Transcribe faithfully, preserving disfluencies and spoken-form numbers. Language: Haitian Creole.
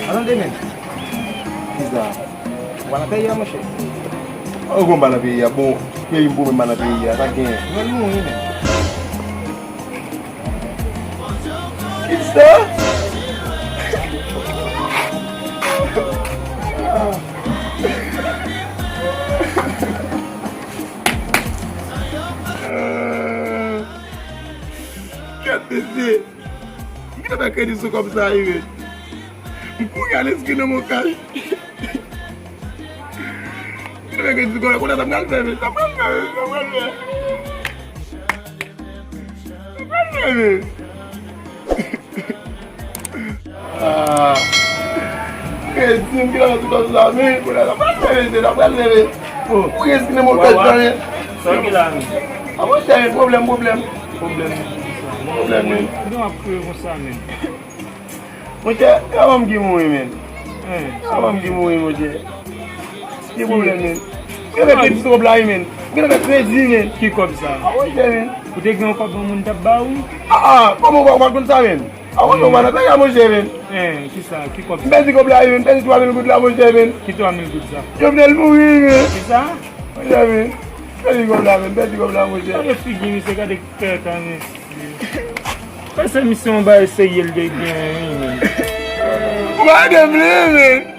An tande, men. Kisa? Ou pa nan peyi a, monchè. Ou konn pa nan peyi a. Bon, peyi m pwoblèm pa nan peyi a. Sa k genyen? Mwen mouri, men. Kisa? Gad mesye. M gentan fè kredi sou kòb sa wi, men. M kouri al enskri nan mon kay. M gentan fè kredi sou kòb la. Kounye a sa m pral fè, men. Sa m pral fè, men. Sa m pral fè. Sa m pral fè, men. Ah. Kredi m gentan fè sou kòb sa, men. Kounye a sa m pral fè, men. Sa m pral fè, men. Oh. Ou enskri nan mon kay sa, men. Sa ki la, men? A, monchè, men, pwoblèm, pwoblèm. Pwoblèm. Pwoblèm, men. Kòman w ap kriye konsa, men? Monchè, se manman m ki mouri, men. Hein? Se manman m ki mouri, monchè. Ki pwoblèm, men? Mwen fè kredi sou kòb la, wi, men. Mwen fè kredi, men. Ki kòb sa? A, monchè, men. Ou te gen yon kòb yon moun t ap ba ou? A, a, kòman ou pa konn sa, men? A, monchè, ou pa nan peyi a, monchè, men. Hein, kisa? Ki kòb sa? M pèdi kòb la, wi, men. M pèdi twa mil goud la, monchè, men. Ki twa mil goud sa? Jovenel mouri, men. Kisa? Monchè, men. M pèdi kòb la, men. M pèdi kòb la, monchè. Gade figi misye, gade tèt a misye. Mesye, misye yon bagay serye l te gen, wi, men. Ou pa ede m li, men.